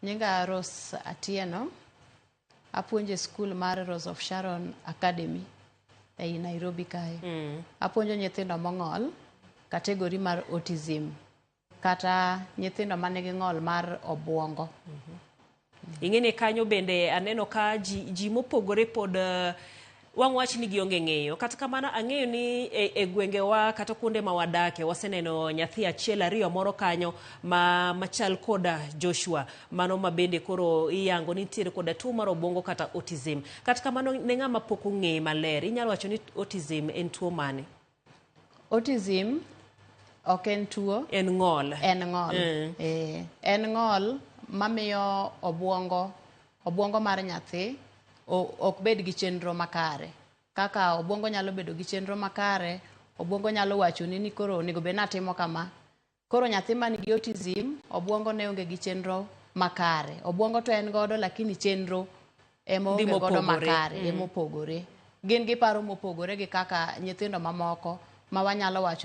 Nyinga Rose Atieno. Apuonjo e skul mar Rose of Sharon Academy ei Nairobi kae. Apuonjo nyithindo mong'ol, category mar autism kata nyithindo manigi ng'ol mar obuongo. Ing'e ni kanyo bende aneno ka ji mopogore pod wang' wach ni gionge ng'eyo. Kata kamano ang'eyo ni e gwengewa kata kuonde ma wadake waseneno nyathi achiel ariyo moro kanyo ma machal koda Joshua, mano ma bende koro iyango ni nitiere koda tuo mar obuongo kata autism. Kata kamano ne ng'ama pok ong'eye maler, inyalo wacho ni autism en tuo mane? Autism ok en tuo. En ng'ol. En ng'ol. En ng'ol mamiyo obuongo mar nyathi ok bed gi chenro makare. Kaka obuongo nyalo bedo gi chenro makare, obuongo nyalo wachoni ni koro onego bed ni atimo kama. Koro nyathi man gi autism, obuongo ne onge gi chenro makare. Obuongo to en godo, lakini chenro ema dhi onge godo mopogore. Makare, ema opogore. Gin gi paro mopogore gi kaka nyithindo mamoko ma wanyalo wacho.